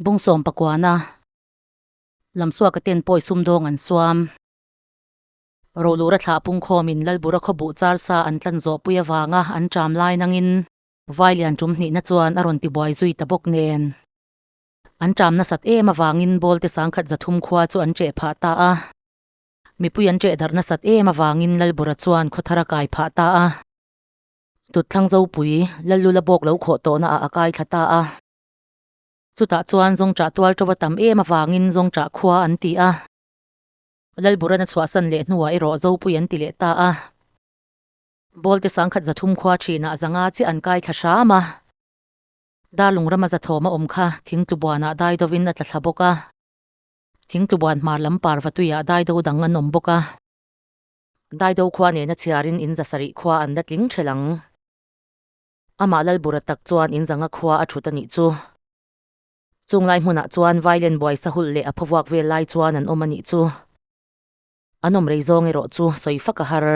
Bungsawm pakuana Lamsuaka ten pawi sumdawng an suam. Rolura thlah pungkhawmin Lalbura khawbuh char sa an tlan zawhpui avanga an ṭam lai nangin Vailian ṭum hnihna chuan a rawn tibuai zui ta bawk nen. An ṭam nasat em avangin Bawlte sangkhat 300 khua chu an ṭeh phah ta a. Mipui an ṭeh darh nasat em avangin Lalbura chuan khawthar a kai phah ta a. Tutthlang Zopui, Lallula bawk lo khawh tawhna ah a kai thla ta a. Chutah chuan Zawngṭah tual ṭo a tam em avangin Zawngṭah khua an ti a. Lalburan a chhuahsan leh hnuah erawh Zopui an ti leh ta a. Bawlte sangkhat 300 khua ṭhinah 500 chiah an kai thla hram a. Darlung rama zathawm a awm kha thingtlubuanah dai dovin a tla thla bawk a. Thingtlubuan hmar lam parva tuiah daido dang an awm bawk a. Daido khua nena chhiarin in 700 khua an la tling ṭhelh ang. Amah Lalbura tak chuan in 500 khua a ṭhut a nih chu. Chung lai hmunah chuan Vailen buai sahulh leh a phavuak vel lai chuan an awm a nih chu. An awm rei zawng erawh chu sawi fak a har.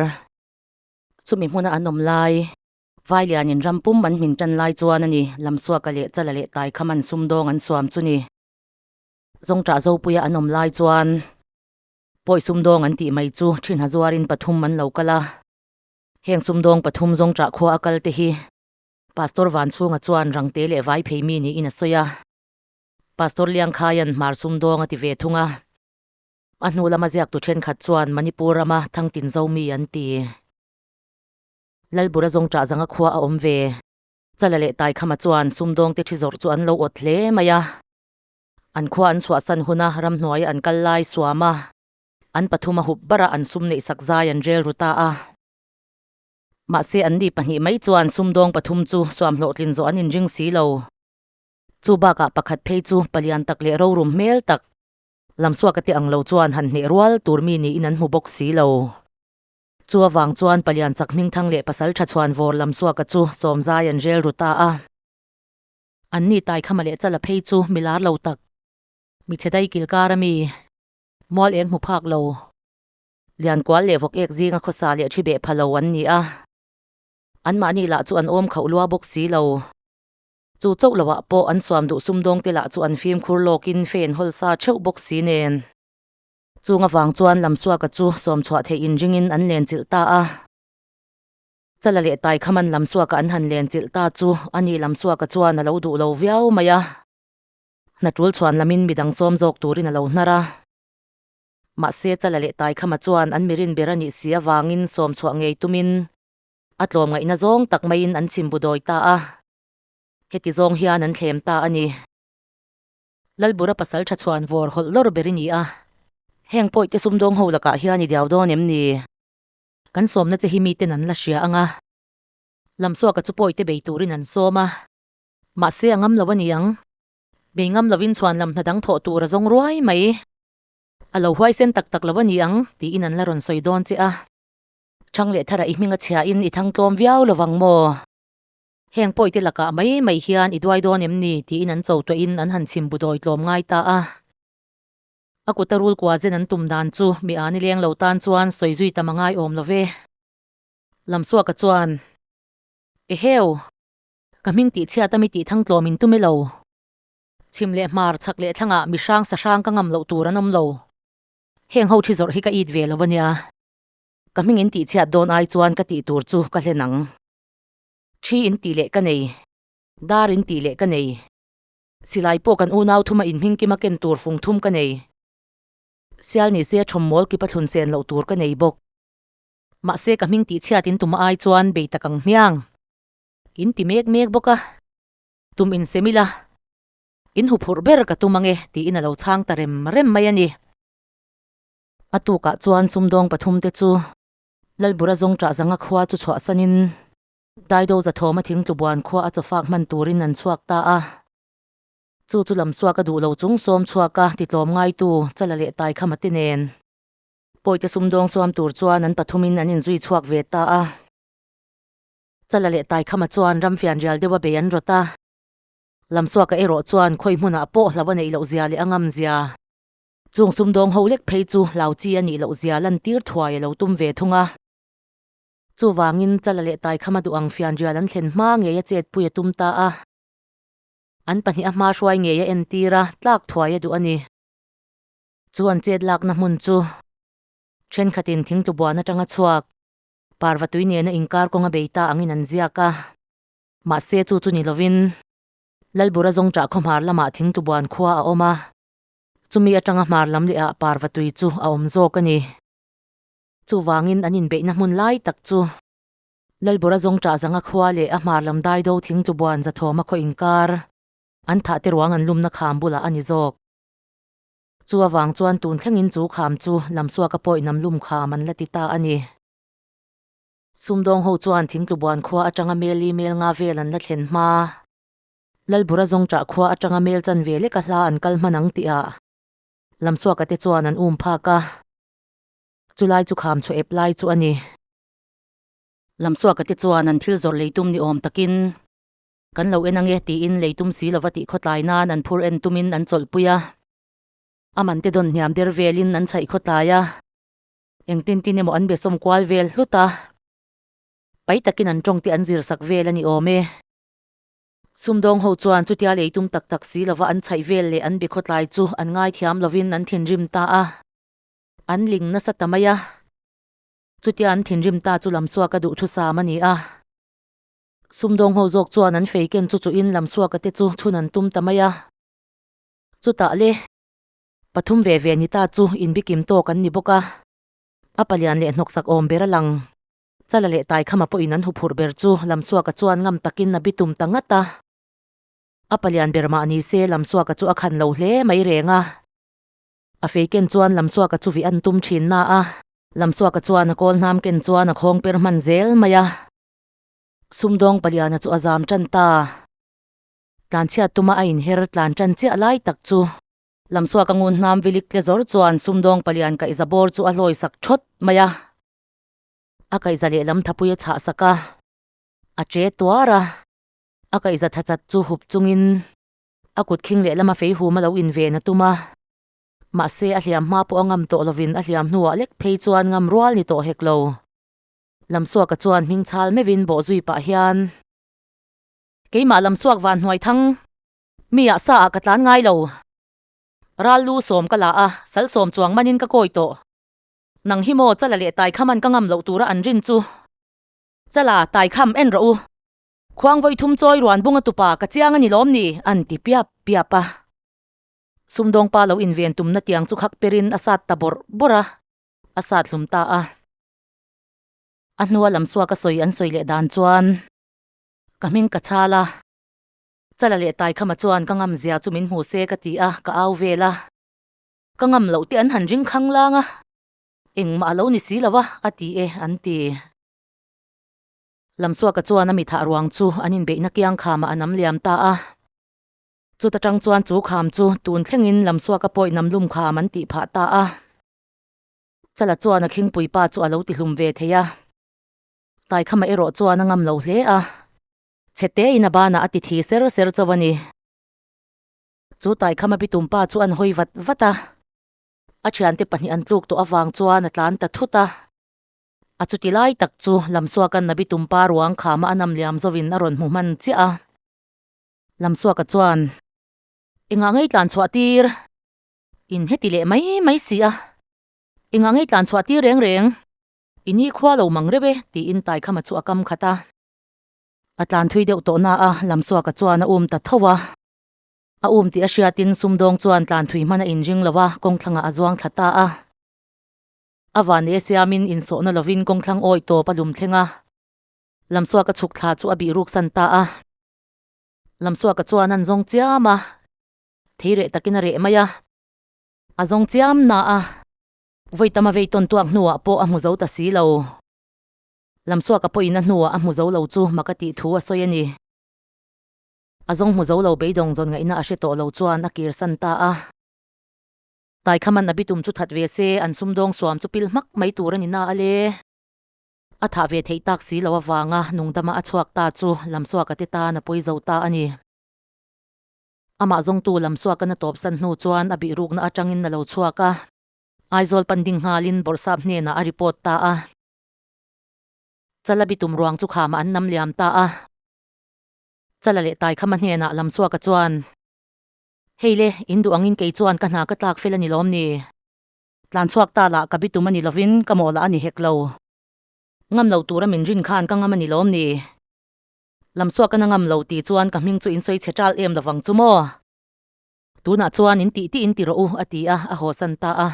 Chumi hmuna an awm lai, Vailianin ram pum an hmin tan lai chuan a ni, Lamsuaka leh Chala leh Taikhaman sumdawng an suam chu ni. Zawngṭah Zopuia an awm lai chuan pawi sumdawng an tih mai chu ṭhinha zuarin pathum an lo kal a. Heng sumdawng pathum zawngṭah khua a kal te hi Pastor Vanchhunga chuan Rangte leh Vaiphei mi niin a sawi a. Pastor Liangkhaia'n Hmar sumdawng a ti ve thung a. A hnu lama ziaktu ṭhenkhat chuan Manipur rama Thangtin Zomi an ti. Lalbura zawngṭah 500 khua a awm ve. Chala leh Taikhama chuan sumdawngte ṭhi zawrh chu an lo awt hle mai a. An khua an chhuahsan huna ramhnuaia an kal lai suam a, an pathum a hup bara an sum neihsak zai an rel ru ta a. Mahse an ni pahnih mai chuan sumdawng pathum chu suam hlawhtlin zawh an inring si lo. Chu bakah pakhat phei chu palian tak leh rorum hmel tak, Lamsuaka te ang lo chuan han hneh rual tur mi niin an hmu bawk si lo. Chu avang chuan palian chak hmingthang leh pasal tha chhuan vawr Lamsuaka chu sawm zai an rel ru ta a. An ni Taikhama leh Chala phei chu mi lar lo tak, mi chhe dai kil kar a mi, mual eng hmu phak lo, Liankual leh vawk ek zinga khawsa leh thi beh pha lo an ni a. Anmahni lah chu an awm khauh lua bawk si lo. Chu chauh loah pawh an suam duh sumdawng te lah chu an fimkhur lawkin fan hawl sa theuh bawk si nen. Chung avang chuan Lamsuaka chu sawm chhuah theih inringin an len chilh ta a. Chala leh Taikhaman Lamsuaka an han len chilh ta chu a ni Lamsuaka chuan a lo duh lo viau mai a. Hna tul chhuan lamin midang sawm zawk turin a lo hnar a. Mahse Chala leh Taikhama chuan an mirin ber a nih si avangin sawm chhuah ngei tumin a tlawmngaihna zawng tak maiin an chim bu dawi ta a. Heti zawng hian an thlem ta a ni. Lalbura pasal tha chhuan vawr hawlh lawr ber i ni a. Heng pawihte sumdawng ho lakah hian i diau dawn em ni? Kan sawmna che hi miten an la hria ang a. Lamsuaka chu pawite bei turin an sawm a. Mahse a ngam lo a ni ang. Bei ngam lovin chhuan lam hna dang thawh tur a zawng ruai mai. A lo huaisen tak tak lo a ni ang tiin an la rawn sawi dawn che a. Thang leh thara i hming a chhiahin i thang tlawm viau lovang maw? Heng pawite lakah mai mai hian i duai dawn em ni tiin an cho tuahin an han chim bu dawi tlawm ngai ta a. A kuta rul kua zen an tum dan chu mi a ni leng lo tan chuan sawi zui tam a ngai awm lo ve. Lamsuaka chuan, Eheu! Ka hming tih chhiat a mi tih thang tlawm in tum i lo. Chhim leh hmar, chhak leh thlangah mi hrang sa hrang ka ngam loh tur an awm lo. Heng ho thi zawrh hi ka it ve lo a nia. Ka hming in tih chhiat dawn ai chuan ka tih tur chu ka hlen ang. Thi in tih leh ka nei. Dar in tih leh ka nei. Silai pawh kan unau thuma inhming kima ken tur fung thum ka nei. Sial ni se thawm mawl kip a thlun sen loh tur ka nei bawk. Mahse ka hming tih chhiat in tum ai chuan bei tak ang hmiang. In ti mek mek bawk a. Tum in sem ila. In huphurh ber ka tum ange tiin a lo chhang ta rem rem mai a ni. A tukah chuan sumdawng pathum te chu Lalbura zawngṭah 500 khua chu chhuahsanin Daido Zathawma thingtlubuan khua a chawfak hman turin an chhuak ta a. Chu chu lam chhuak a duh lo chung sawm chhuak a titlawm ngaitu Chala leh Taikhama te nen Pawite sumdawng suam tur chuan an pathumin an inzui chhuak ve ta a. Chala leh Taikhama chuan ramfian rial deuh a bei an rawt a. Lamsuaka erawh chuan khawi hmunah pawh hlau a neih loh zia leh a ngam zia. Chung sumdawng ho lek phei chu hlau chi a nih loh zia lantir thuai a lo tum ve thung a. Chuvangin Chala leh Taikhama duh ang fianrial an thlen hma ngei a chetpui a tum ta a. An pahniha hma hruai ngei a entir a, tlak thuai a duh a ni. Chu an chet lakna hmun chu thenkhatin thingtlu buan atanga chhuak parva tui nena inkar kawnga bei ta angin an ziak a. Mahse chu chu ni lovin Lalbura zawngṭah khawhmar lamah thingtlu buan khua a awm a, chumi atanga hmar lam lehah parva tui chu a awm zawk a ni. Chuvangin an inbeihna hmun lai tak chu Lalbura zawngṭah zanga khua leh a hmar lam daido thingtlu buan zathawma khaw inkar an thah te ruang an lumna kham bulah a ni zawk. Chu avang chuan tun thlengin chu kham chu Lamsuaka pawh inam lum kham an la ti ta a ni. Sumdawng ho chuan thingtlu buan khua atanga meli mel nga vel an la thlen hma. Lalbura zawngṭah khua atanga mel chan ve leka hla an kal hman ang tihah Lamsuaka te chuan an um phak a. Chulai chu kham chhuah ep lai chu a ni. Lamsuaka te chuan an thil zawrh leitum ni awm takin kan lo en ange tiin leitum si lova tih khawtlai nan an phur en tumin an chawlhpui a. A man te dawn hniam der velin an chhaih khawtlai a. Engtin tin emaw an besawm kual vel hlut a. Pai takin an tawng te an zir sak vel a ni awm e. Sumdawng ho chuan chutia leitum tak tak si lova an chhaih vel leh an be khawtlai chu an ngaithiam lovin an thinrim ta a. An ling nasa ta mai a. Chutia an thinrim ta chu Lamsuaka duhthusam a ni a. Sumdawng ho zawk chuan an fei ken chu chuhin Lamsuaka te chu chhun an tum ta mai a. Chutah le, pathum ve ve ni ta chu inbikim tawk an ni bawk a. A palian leh hnawksak awm ber a lang. Chala leh Taikhama pawhin an huphurh ber chu Lamsuaka chuan ngam takin a bitum ta ngat a. A palian ber mah ni se Lamsuaka chu a khan lo hle mai reng a. A fei ken chuan Lamsuaka chu vih an tum thin na a. Lamsuaka chuan a kawl hnam ken chuan a khawng per hman zel mai a. Sumdawng paliana chu a zam tan ta. Tlanchhiat tuma a inher tlan tan chiah lai tak chu. Lamsuaka ngun hnam vilik tle zawr chuan sumdawng palian kaihza bawr chu a hlawi sak thawt mai a. A kaihza lehlam thapui a chhah sak a. A che tuar a. A kaihza tha chat chu hup chungin a kut khing lehlama fei hum a lo inven a tum a. Mahse a hliam hma pawh a ngam tawh lovin a hliam hnuah lek phei chuan ngam rual ni tawh hek lo. Lamsuaka chuan hming chhal meuhin bawh zui pah hian, Keimah Lamsuak van hnuai thang, mi ah sa ah ka tlan ngai lo. Ral lu sawm ka la a, sal sawm chuang manin ka kawi tawh. Nang hi maw Chala leh Taikhaman ka ngam loh tura an rin chu. Chala, Taikham, en rawh u. Khuang vawi thum chawi ruan bunga tupa ka chiang a ni lawm ni? an ti piap piap a. Sumdawng pa lo inven tumna tiang chu khak perin a sat ta bawrh bawrh a, a sat hlum ta a. A hnua lam suak a sawi an sawi leh dan chuan ka hming ka chhal a, Chala leh Taikhama chuan ka ngam zia chu min hmu se ka ti a, ka au vel a. Ka ngam loh te an han ring khang lang a, engmah a lo ni si lo a, a ti e an ti. Lamsuaka chuan a mi thah ruang chu an inbeihna kiang khamah a nam liam ta a. Chuta tang chuan chu kham chu tun thlengin Lamsuaka pawih nam lum kham an tih phah ta a. Chala chuan a khingpui pa chu a lo ti hlum ve thei a. Taikhama erawh chuan a ngam lo hle a. Chhe in a banah a ti thi ser ser chauh a ni. Chu Taikhama bitum pa chu an hawi vat vat a. A thiante pahnih an tluk tawh avang chuan a tlan ta thut a. A chuti lai tak chu Lamsuaka'n a bitum pa ruang khama a nam liam zovin a rawn hmu hman chiah a. Lamsuaka chuan, Engah ngei tlan chhuah tir? In heti leh mai mai si a, engah ngei tlan chhuah tir reng reng? I ni khua lo mang reuh e, tiin Taikhama chu a kam khat a. A tlan thui deuh tawh na a, Lamsuaka chuan a um ta tho a. A um tih a hriatin sumdawng chuan tlan thui hman a inring lo a, kawngthlangah a zuang thla ta a. A van leh siamin insawhna lovin kawngthlang awih tawp a lum thleng a. Lamsuaka chhuk thla chu a bih ruk san ta a. Lamsuaka chuan an zawng chiam a. Thei reh takin a reh mai a, a zawng chiam na a, vawi tam a vei tawn tuak hnuah pawh a hmu zo ta si lo. Lamsuaka pawhin a hnuah a hmu zo lo chu mak a tih thu a sawi a ni. A zawng hmu zo lo beidawng zawn ngaihna a hre tawh lo chuan a kir san ta a. Taikhaman a bitum chu that ve se, an sumdawng suam chu pil hmak mai tur a ni na a le. A thah ve theih tak si lo avanga nungdama a chhuak ta chu Lamsuaka te tan a pawi zo ta a ni. Amah zawngtu lam suak a na tawp san hnu chuan a bihrukna atangin a lo chhuak a, Aizawl pan ding nghalin Bawrhsap hnenah a report ta a. Chala bitum ruang chu khamah an nam liam ta a. Chala leh Taikhama hnenah Lamsuaka chuan, Hei le, in duh angin kei chuan ka hna ka tlak fel a ni lawm ni? Tlan chhuak ta lah ka bitum a ni lovin ka mawh lah a ni hek lo. Ngam lo tura min rin khan ka ngam a ni lawm ni? Lamsuaka na ngam lo ti chuan ka hming chu in sawi chhe ṭal em lovang chu maw? Tunah chuan in tih tih in ti rawh u, a ti a, a hawsan ta a.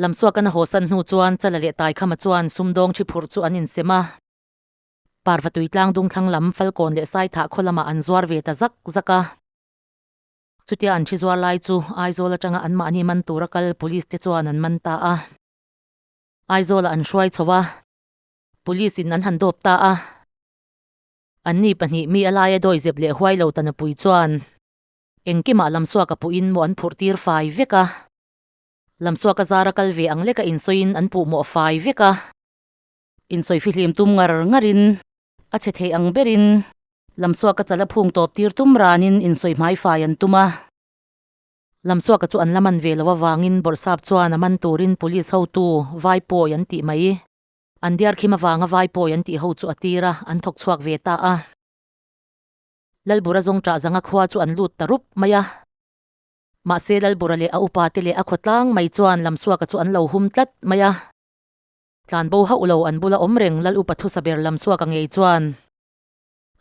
Lamsuaka na hawsan hnu chuan Chala leh Taikhama chuan sumdawng thi phurh chu an insem a. Parva tui tlang dung thlang lam Falkawn leh Saithah khaw lamah an zuar ve ta zak zak a. Chutia an thi zuar lai chu Aizawl atanga anmahni man tura kal Police te chuan an man ta a. Aizawlah an hruai chho a, Police in an han dawp ta a. Anni pahnih mi a laia dawi zep leh huai lo ta nupui chuan engkimah Lamsuaka puhin maw an phurh tir fai vek a. Lamsuaka zara kal ve ang leka insawiin an puh mawh fai vek a. Insawi fihlim tum ngar ngarin a chhe thei ang berin Lamsuaka chala phung tawp tir tum ranin insawi hmai fai an tum a. Lamsuaka chu an la man ve lo avangin Bawrhsap chuan a man turin Police hotu Vaipawi an tih mai. An diarkhim avanga Vaipawi an tih ho chu a tir a, an thawk chhuak ve ta a. Lalbura zawng ṭah zanga khua chu an lut ta rup mai a. Mahse Lalbura leh a upate leh a khawtlang mai chuan Lamsuaka chu an lo hum tlat mai a. Tlanbo hauh lo an bula awm reng Lal upa thusa ber Lamsuaka ngei chuan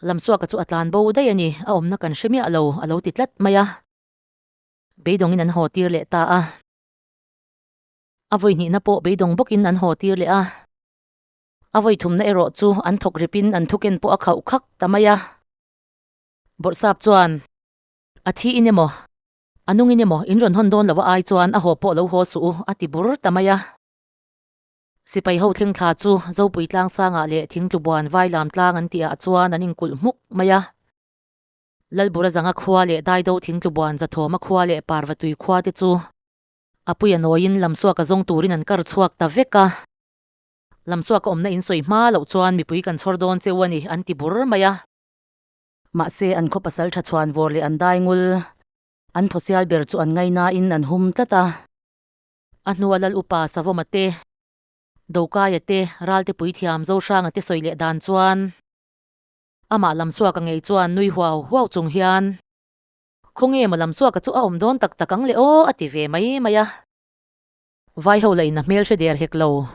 Lamsuaka chu a tlanbo daih a ni, a awmna kan hre miah lo, a lo ti tlat mai a. Beidawngin an haw tir leh ta a. A vawi hnihna pawh beidawng bawkin an haw tir leh a. A vawi thumna erawh chu an thawk ripin an thuken pawh a khauh khak ta mai a. Bawrhsap chuan, A thi in emaw, a nung in emaw in rawn hawn dawn lo a ai chuan a haw pawh lo haw suh u, a ti bur ta mai a. Sipai ho thleng thla chu Zopui tlang sangah leh Thingtlubuan Vailam tlang an tihah chuan an inkulh hmuk mai a. Lalbura zanga khua leh Daido Thingtlubuan Zathawma khua leh Parvatui khua te chu a puia nawiin Lamsuaka zawng turin an kar chhuak ta vek a. Lamsuaka awmna in sawi hma loh chuan mipui kan chhawr dawn cheu a ni an ti bur mai a. Mahse an khaw pasal tha chhuan vawr leh an dai ngul an phawsial ber chu an ngainain an hum tlat a. A hnua Lal Upa Savawma te, Dokaia te, Ralte Puithiam Zohranga te sawi leh dan chuan amah Lamsuaka ngei chuan nui huau huau chung hian, Khawnge maw Lamsuaka chu a awm dawn tak tak ang le aw a ti ve mai mai a. Vaiho la in a hmel hre der hek lo.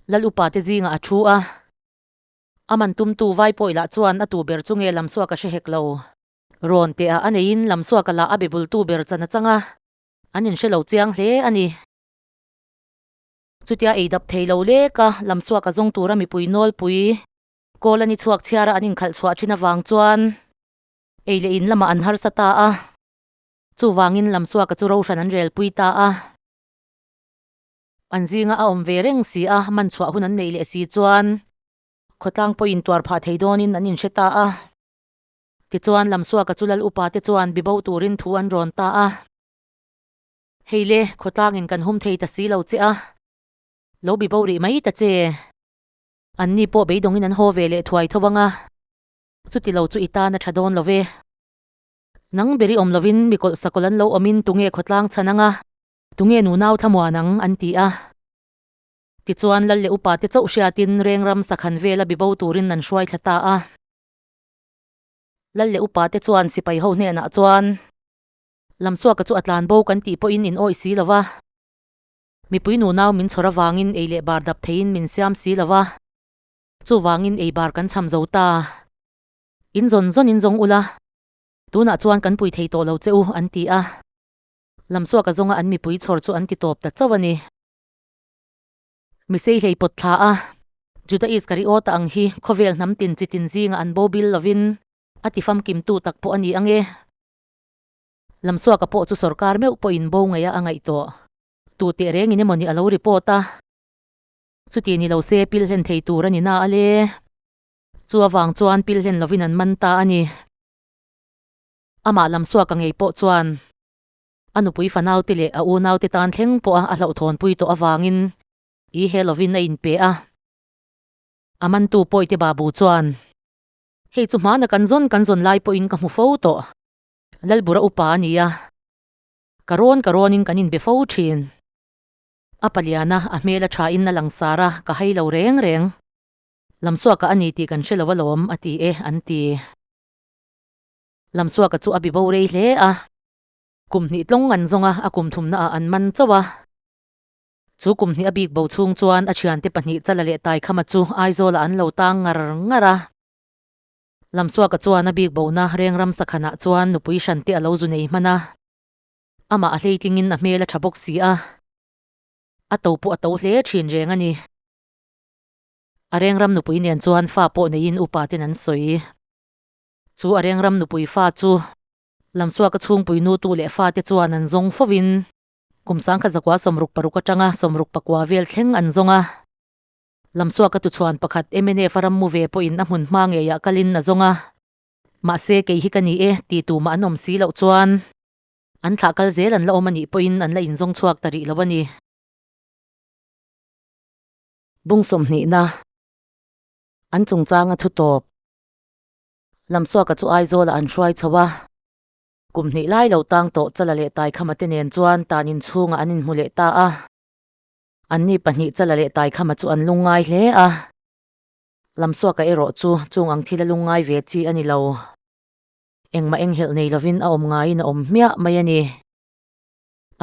Lal Upa te zingah a thu a. A man tumtu Vaipawi lah chuan a tu ber chu nge Lamsuaka hre hek lo. Rawn teh a a neiin Lamsuaka lah a be bultu ber chan a chang a. An inhre lo chiang hle a ni. Chutia ei dap thei lo lek a, lamsuak a zawng tura mipui nawlpui kawl a ni chhuak chhiara an inkhalh chhuah thin avang chuan ei leh in lamah an harsa ta a. Chuvangin lamsuaka chu rohran an relpui ta a. An zinga a awm ve reng si a, man chhuah hun an neih leh si chuan khawtlang pawhin tuar phah thei dawnin an inhre ta a. Tichuan Lamsuaka chu lal upa te chuan bibo turin thu an rawn ta a. Hei le, khawtlangin kan hum thei ta si lo che a, lo bibo rih mai ta che. Anni pawh beidawngin an haw ve leh thuai tho ang a, chuti lo chu i tan a tha dawn lo ve. Nang ber i awm lovin mi kawlh sakawlh an lo awmin tunge khawtlang chhan ang a, tunge nunau thlamuan ang an ti a. Tichuan lal leh upa te chauh hriatin Rengram sakhan vela bibo turin an hruai thla ta a. Lal leh upa te chuan sipai ho hnenah chuan Lamsuaka chu a tlan bo kan tih pawhin in awih si lo va, mipui nunau min chhawr avangin ei leh bar dap theiin min siam si lo va, chuvangin ei bar kan cham zo ta. In zawn zawn in zawng ula, tunah chuan kan pui thei tawh lo che u, an ti a. Lamsuaka zawnga an mipui chhawr chu an ti tawp ta chauh a ni. Misei hlei pawt thla a, Juda Iskariota ang hi khawvel hnam tin chi tin zinga an bo bil lovin a ti famkimtu tak pawh a ni ang e. Lamsuaka pawh chu sorkar meuh pawhin bo ngaih a a ngaih tawh. Tu teh reng in emawni a lo report a. Chuti ni lo se pil hlen thei tur a ni na a le. Chu avang chuan pil hlen lovin an man ta a ni. Amah Lamsuaka ngei pawh chuan A nupui fanaute leh a unaute tan thleng pawha a hlauhthawnpui tawh avangin i he lovin a inpe a. A mantu pawite babu chuan, Hei chu hmana kan zawn kan zawn lai pawhin ka hmu fo tawh. Lalbura upa a ni a. Ka rawn ka rawnin kan inbe fo thin. A paliana a hmel a thain a langsar a, ka hai lo reng reng. Lamsuaka a ni tih kan hre lo alawm, a ti e, an ti. Lamsuaka chu a bi bo rei hle a. Kum hnih tlawng an zawng a, a kum thumnaah an man chauh a. Chu kum hnih a bik bo chhung chuan a thiante pahnih Chala leh Taikhama chu Aizawlah an lo tang ngar ngar a. Lamsuaka chuan a bik bona Rengram sakhanah chuan nupui hran te a lo zu nei hman a. Amah a hleitlingin a hmel a tha bawk si a. A to pawh a to hle thin reng a ni. A Rengram nupui nen chuan fa pawh neiin upa ten an sawi. Chu a Rengram nupui fa chu Lamsuaka chhungpui nutu leh fate chuan an zawng fovin kum sangkhat zakua 66 atanga 69 vel thleng an zawng a. Lamsuaka tuchhuan pakhat mnf a rammu ve pawhin a hmun hma ngeiah kalin a zawng a. Mahse kei hi ka ni e ti tumah an awm si loh chuan an thlah kal zel an la awm a nih pawhin an la inzawng chhuak ta rih lo a ni. Bung sawmhnihna an chungchanga thu tawp. Lamsuaka chu Aizawlah an hruai chho a. Kum hnih lai lo tang tawh Chala leh Taikhama te nen chuan tan inchhungah an inhmu leh ta a. Anni pahnih Chala leh Taikhama chu an lungngai hle a. Lamsuaka erawh chu chung ang thil a lungngai ve chi a ni lo. Engmah enghelh nei lovin a awm ngaiin a awm hmiah mai a ni.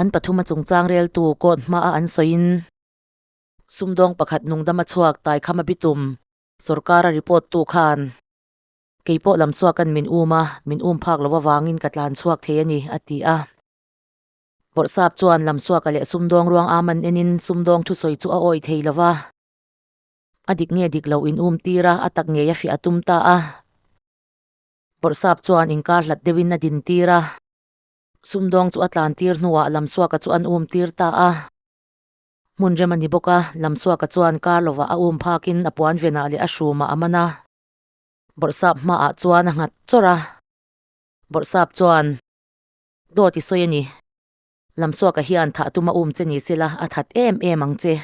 An pathuma chungchang reltu court hmaa an sawiin sumdawng pakhat nungdama chhuak Taikhama bitum Sorkara report tu khan kei pawh lam chhuakan min um a, min um phak lo avangin ka tlan chhuak thei a ni, a ti a. Bawrhsap chuan lam chhuaka leh sumdawng ruang aman enin sumdawng thusawi chu a awih thei lo va. A dik nge dik lo in um tir a, a tak ngei a fiah a tum ta a. Bawrhsap chuan inkar hlat deuhin a din tir a. Sumdawng chu a tlan tir hnuah lam chhuaka chu an um tir ta a. Hmun rem a ni bawk a, Lamsuaka chuan kar lovah a um phakin a puan venah leh a hrumah a man a. Bawrhsap hmaah chuan a nghat chawrh a. Bawrhsap chuan, Dawt i sawi a ni. Lamsuaka hian thah tum a um che ni sela a that em em ang che.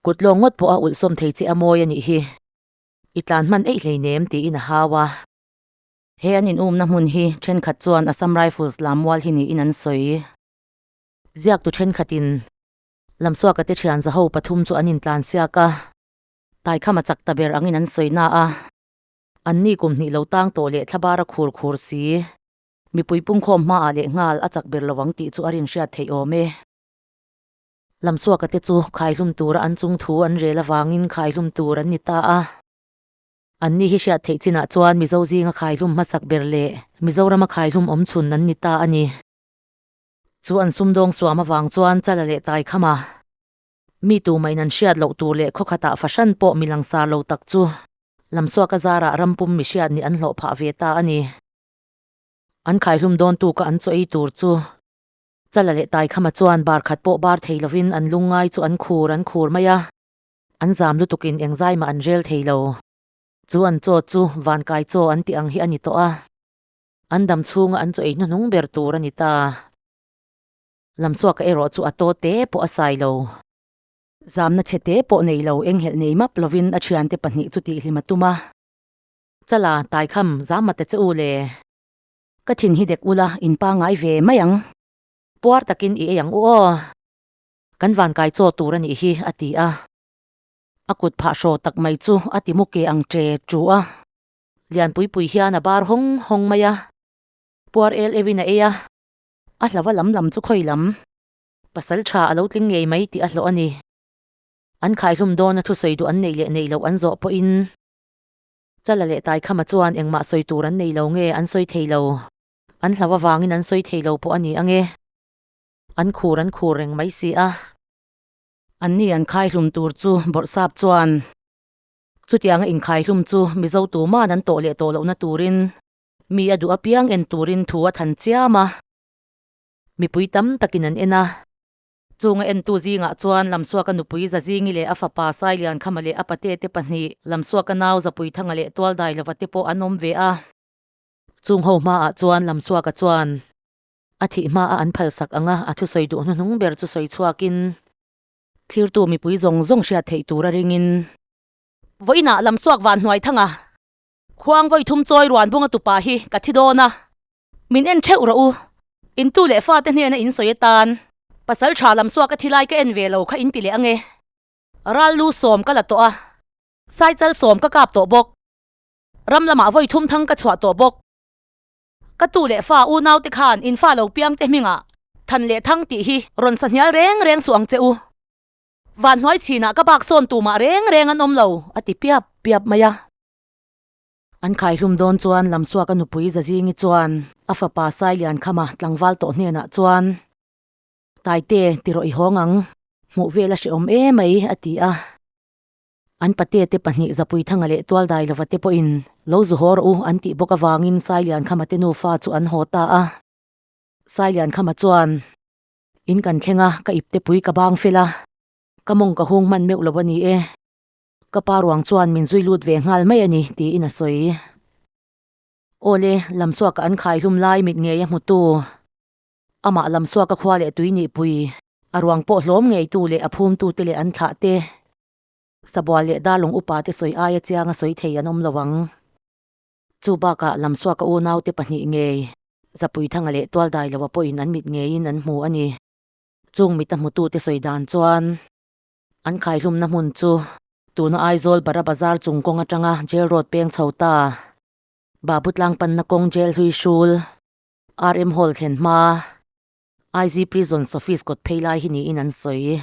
Kut lawng ngawt pawh a ulhsawm thei che a mawi a nih hi. I tlan hman eih hleinem tiin a hau a. He an in umna hmun hi thenkhat chuan Assam Rifles lammual hi niin an sawi. Ziaktu thenkhatin Lamsuaka te thian zaho pathum chu an intlan siak a, Taikhama chak ta ber angin an sawi na a, anni kum hnih lo tang tawh leh thlabara khur khur si, mipui pungkhawm hmaah leh nghal a chak ber lo ang tih chu a rinhriat theih awm e. Lamsuaka te chu khaihlum tura an chung thu an rel avangin khaihlum tur an ni ta a. Anni hi hriat theih chinah chuan Mizo zinga khaihlum hmasak ber leh Mizorama khaihlum awmchhun an ni ta a ni. Chu an sumdawng suam avang chuan Chala leh Taikhama mi tumahin an hriat loh tur leh khawkhatah fahran pawh mi langsar lo tak chu Lamsuaka zarah rampum mi hriat nih an hlawh phah ve ta a ni. An khaihlum dawn tuka an chaw ei tur chu Chala leh Taikhama chuan bar khat pawh bar thei lovin an lungngai chu an khur an khur mai a, an zam lutukin engzai mah an rel thei lo. Chu an chaw chu vankai chaw an tih ang hi a ni tawh a. An dam chhunga an chaw ei hnuhnung ber tur a ni ta. Lamsuaka erawh chu a taw te pawh a sai lo. Zamna chhe te pawh nei lo, enghelh nei map lovin a thiante pahnih chu tihhlim a tum a. Chala, Taikham, zam mate che u le. Ka thin hi dek ula, in pangngai ve mai ang. Puar takin i ei ang u aw. Kan vankai chaw tur a nih hi, a ti a. A kut phah hraw tak mai chu a ti mu ke ang ṭe ṭu a. Lianpui pui hian a bar hawng hawng mai a, puar el euhin a ei a, a hlauh a lam lam chu khawi lam, pasal tha a lo tling ngei mai tih a hlawh a ni. An khaihlum dawna thusawi duh an neih leh neih loh an zawh pawhin Chala leh Taikhama chuan engmah sawi tur an nei lo nge an sawi thei lo, an hlauh avangin an sawi thei lo pawh a ni ange. An khur an khur reng mai si a. Anni an khaihlum tur chu Bawrhsap chuan Chutianga inkhaihlum chu Mizo tuman an tawh leh tawh lohna turin mi a duh apiang en turin thu a than chiam a. Mipui tam takin an en a. Chunga entu zingah chuan Lamsuaka nupui Zazingi leh a fapa Sailiankhama leh a pate te pahnih, Lamsuaka nau Zapuithanga leh Tualdailova te pawh an awm ve a. Chung ho hmaah chuan Lamsuaka chuan a thih hmaa an phalsak anga a thusawi duh hnuhnung ber chu sawi chhuakin, Thirtu mipui zawng zawng hriat theih tur a ringin. Vawiinah Lamsuak van hnuai thanga khuang vawi thum chawi ruan bunga tupa hi ka thi dawn a, min en theuh rawh u. Intu leh fate hnena in sawi atan pasal tha Lamsuak a thi lai ka en ve lo kha in ti leh ange. Ral lu sawm ka la tawh a, saichal sawm ka kap tawh bawk. Ram lamah vawi thum thang ka chhuah tawh bawk. Ka tu leh fa unaute khan in fa lo piang te hmingah than leh thang tih hi rawn sa hnial reng reng suh ang che u. Vanhnuai chhinah ka bak sawn tumah reng reng an awm lo, a ti piap piap mai a. An khaihlum dawn chuan Lamsuaka nupui Zazingi chuan a fapa Sailiankhama tlangval tawh hnenah chuan, Taite, ti rawh i hawng ang, hmuh vel a hrehawm emai, a ti a. An pate te pahnih Zapuithanga leh Tualdailova te pawhin lo zu haw rawh u an tih bawk avangin Sailiankhama te nufa chu an haw ta a. Sailiankhama chuan, In kan thleng a, ka ipte pui ka bang fel a, ka mawng ka hung hman meuh lo a ni e. Ka pa ruang chuan min zui lut ve nghal mai a ni, tiin a sawi. Awle, Lamsuaka an khaihlum lai mit ngei a hmutu. Amah Lamsuaka khua leh tui nihpui, a ruang pawh hlawm ngeitu leh a phumtute leh an thlah te. Sabual leh Darlawng upa te sawi aia chianga sawi thei an awm lo ang. Chu bakah Lamsuaka unaute pahnih ngei, Zapuithanga leh Tualdailoa pawhin an mit ngeiin an hmu a ni. Chung mita hmutute sawi dan chuan an khaihlumna hmun chu tuna Aizawl Bara Bazar chung kawng atanga Jail Road peng chho ta, Babu tlang panna kawng Jail hlui hrul, RM Hall thlen hma, IG Prisons Office kawt phei lai hi niin an sawi.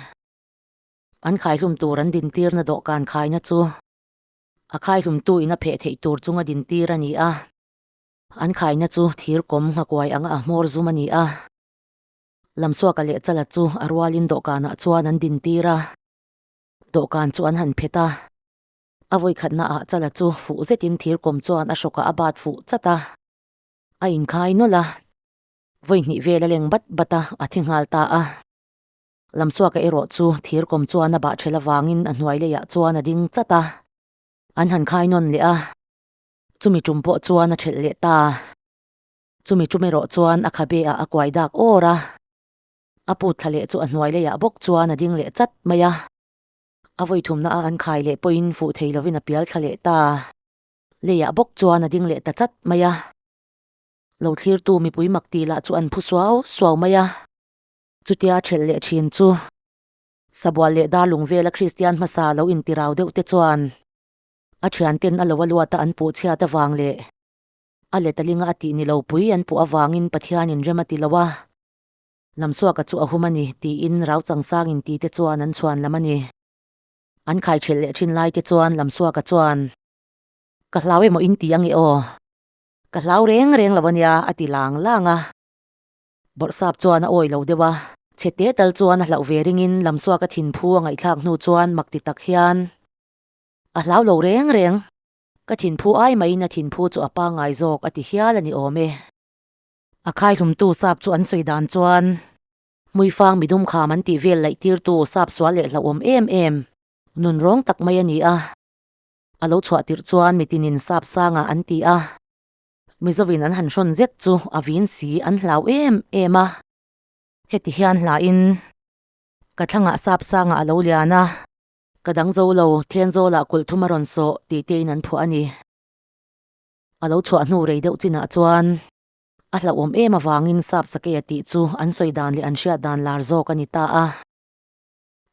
An khaihlum tur an dintirna dawhkan khaina chu a khaihlumtu in a pheh theih tur chunga dintir a ni a. An khaina chu thir kawm nghakuai anga a hmawr zum a ni a. Lamsuaka leh Chala chu a rualin dawhkanah chuan an dintir a. Dawhkan chu an han phet a. A vawikhatna ah Chala chu fuh zetin thir kawm chuan a hrawkah a bat fuh chat a. A inkhai nawlh a. Vawihnih vel a leng bat bat a, a thi nghal ta a. Lamsuaka erawh chu thir kawm chuan a bah ṭhel avangin a hnuai leiah chuan a ding chat a, an han khai nawn leh a, chumi ṭum pawh chuan a ṭhelh leh ta. Chumi ṭum erawh chuan a khabe ah a kuai dak awr a, a put thla leh chu a hnuai leiah bawk chuan a ding leh chat mai a. A vawi thumna a an khai leh pawhin fuh thei lovin a pial thla leh ta. Leiah bawk chuan a ding leh ta chat mai a. Lo thlirtu mipui mak tih lah chu an phu suau suau mai a. Chutia ṭhelh leh ṭhin chu Sabual leh Darlung vela Kristian hmasa lo intirau deuh te chuan a ṭhianten a lo a luata an puh chhiat avang leh a let a linga a tih ni lo pui an puh avangin Pathianin rem a ti lo a, Lamsuaka chu a hum a ni tiin rau changsangin ti te chuan an chhuan lam a ni. An khai ṭhelh leh ṭhin lai te chuan Lamsuaka chuan, Ka hlau emaw in ti ange aw? Ka hlau reng reng lo a nia a ti lang lang a. Bawrhsap chuan a awi lo deuh a, chhe te tal chuan a hlauh ve ringin Lamsuaka thinphu a ngaihthlak hnu chuan mak ti tak hian a hlau lo reng reng. Ka thinphu ai maiin a thinphu chu a pangngai zawk a ti hial a ni awm e. A khaihlumtu sap chu an sawi dan chuan Hmuifang midum kham an tih vel laih tirtu sap sual leh hlauhawm em em nun rawng tak mai a ni a. A lo chhuah tirh chuan mitinin sap sangah an ti a. Mizovin an han hrawn zet chu a vin si an hlau em em a. Heti hian hlain ka thlangah sap sangah a lo lian a, ka dang zo lo, Thenzawl-ah kulh thum a rawn sawh tih tein an phuah a ni. A lo chhuah hnu rei deuh chinah chuan a hlauhawm em avangin sap sakeia tih chu an sawi dan leh an hriat dan lar zawk a ni ta a.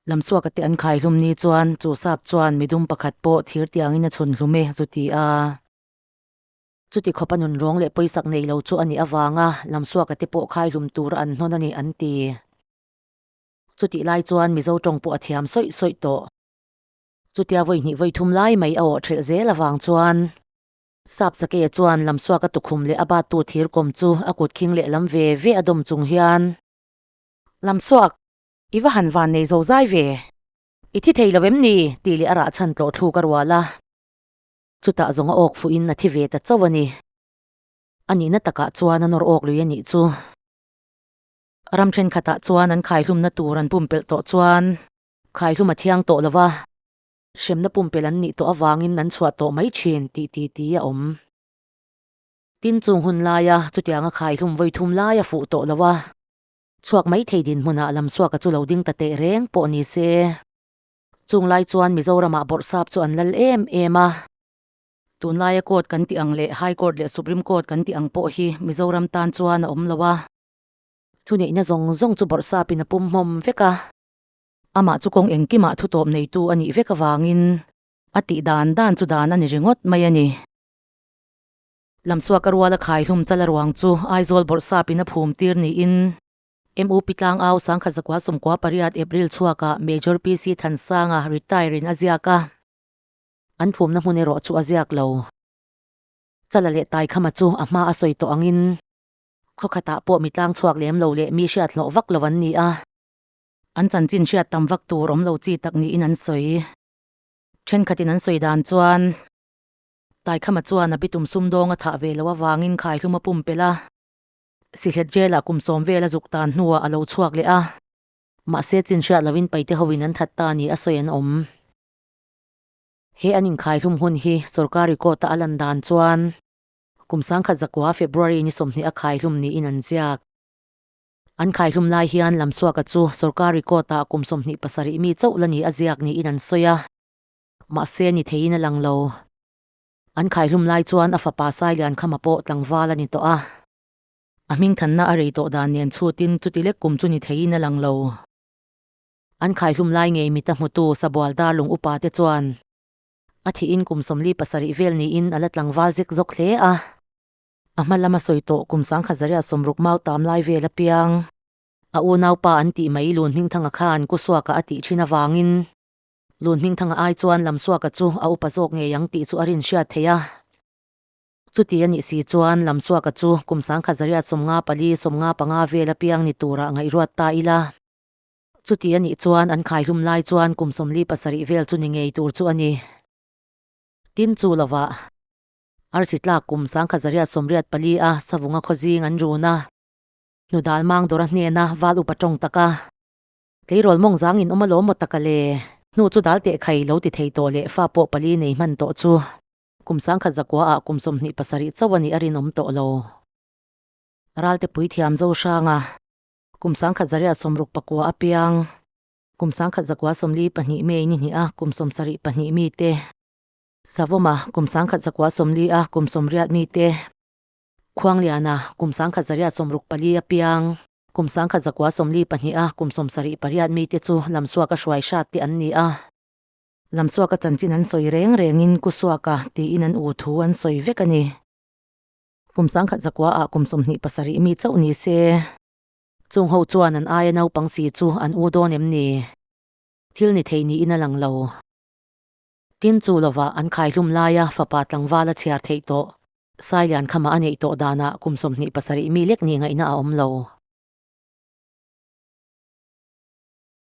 Lamsuaka te an khai hlum ni chuan chu sap chuan midum pakhat pawh thir tiangin a chhun hlum e zu ti a. Chuti khawpa nun rawng leh pawisak nei lo chu a nih avanga Lamsuaka te pawh khaihlum tura an hnawn a ni an ti. Chutih lai chuan Mizo tawng pawh a thiam sawih sawih tawh. Chutia vawi hnih vawi thum lai mai a awh thelh zel avang chuan Sap Sakeia chuan Lamsuaka tukhum leh a battu thir kawm chu a kut khing leh lam ve ve a dawm chung hian, Lamsuak, i va han van nei zo zai ve. I thi thei lo em ni? tih leh a rah chhan tlawh thluk a rual a. Chutah zawng a awk fuhin a thi ve ta chauh a ni. A nihna takah chuan a nawr awk lui a nih chu. Ram thenkhatah chuan an khaihlumna tur an pumpelh tawh chuan khaihlum a thiang tawh lo va, hremna pumpelh an nih tawh avangin an chhuah tawh mai thin tih ti ti a awm. Tin chung hun laia chutianga khaihlum vawi thum lai a fuh tawh lo a, chhuak mai thei dinhmunah Lamsuaka chu lo ding ta teh reng pawh ni se. Chung lai chuan Mizoramah bawrhsap chu an lal em em a. Tunlaia court kan tih ang leh High Court leh Supreme Court kan tih ang pawh hi Mizoram tan chuan a awm lo a. Thuneihna zawng zawng chu bawrhsapin a pum hmawm vek a. Amah chu kawng engkimah thutawp neitu a nih vek avangin a tih dan dan chu dan a ni ringawt mai a ni. Lamsuaka ruala khaihlum chala ruang chu Aizawl bawrhsapin a phum tir niin MUP tlangau Sangkhat zakua sawmkua pariat April chhuakah Major PC Thansanga retire in a ziak a, an phumna hmun erawh chu a ziak lo. Chala leh Taikhama chu a hma a sawi tawh angin khaw khatah pawh mi tlang chhuak lem lo leh mi hriat hlawh vak lo an ni a, an chanchin hriat tam vak tur awm lo chi tak niin an sawi. Thenkhatin an sawi dan chuan Taikhama chuan a bitum sumdawng a thah ve loh avangin khaihlum a pumpelh a, Sihlet jail-ah kum sawm vel a zuk tan hnuah a lo chhuak leh a, mahse chin hriat lohin paite hoin an that ta ni a sawi an awm. He an inkhaihlum hun hi sorkari court-a a lan dan chuan kum sangkhat zakua February ni 20 a khaihlum niin an ziak. An khaihlum lai hian Lamsuaka chu sorkari court-ah kum 27 mi chauh la ni a ziak niin an sawi a, mahse ni theiin a lang lo. An khaihlum lai chuan a fapa Sailiankhama pawh tlangval a ni tawh a. A hmingthanna a rei tawh dan nen chhutin chuti lek kum chu ni theiin a lang lo. An khaihlum lai ngei mita hmutu Sabual Darlung upa te chuan a thihin kum 47 vel niin a la tlangval zek zawk hle a. A hma lama sawi tawh kum sangkhat zaria sawmruk mau tam lai vel apiang a unaupa an tih mai Lunhmingthanga khan Kusuaka a tih thin avangin Lunhmingthanga ai chuan Lamsuaka chu a upa zawk ngei ang tih chu a rin hriat theih a. Chuti a nih si chuan Lamsuaka chu kum sangkhat zaria 54 55 vel apiang ni turah ngaihruat ta ila. Chuti a nih chuan an khaihlum lai chuan kum 47 vel chu ni ngei tur chu a ni. Tin chu lovah arsi tlak kum sangkhat zaria 84 a savunga khawzing an run a, hnudal mang dawra hnena val upa tawng taka tleirawl mawng zang in awm alawm maw taka le, hnu chu dal teh khai lo ti thei tawh leh fa pawh pali nei hman tawh chu kum sangkhat zakua ah kum 27 chauh a nih a rinawm tawh lo. Ralte puithiam zo hranga kum sangkhat zaria 69 apiang kum sangkhat zakua 42 May ni hnih a kum 72 mi te, Savawma kum sangkhat zakua 40 a kum 80 mi te, Khuangliana kum sangkhat zaria 64 apiang kum sangkhat zakua 42 a kum 78 mi te chu Lamsuaka hruai hrat te an ni a. Lamsuaka chanchin an sawi reng rengin Kusuaka tiin an u thu an sawi vek a ni. Kum sangkhat zakua ah kum 27 mi chauh ni se. Chung ho chuan an aia naupang si chu an u dawn em ni? Thil ni thei niin a lang lo. Tin chu lovah an khaihlum laia fapa tlangval a chhiar theih tawh. Sailian khama a neih tawh danah kum 27 mi lek ni ngaihna a awm lo.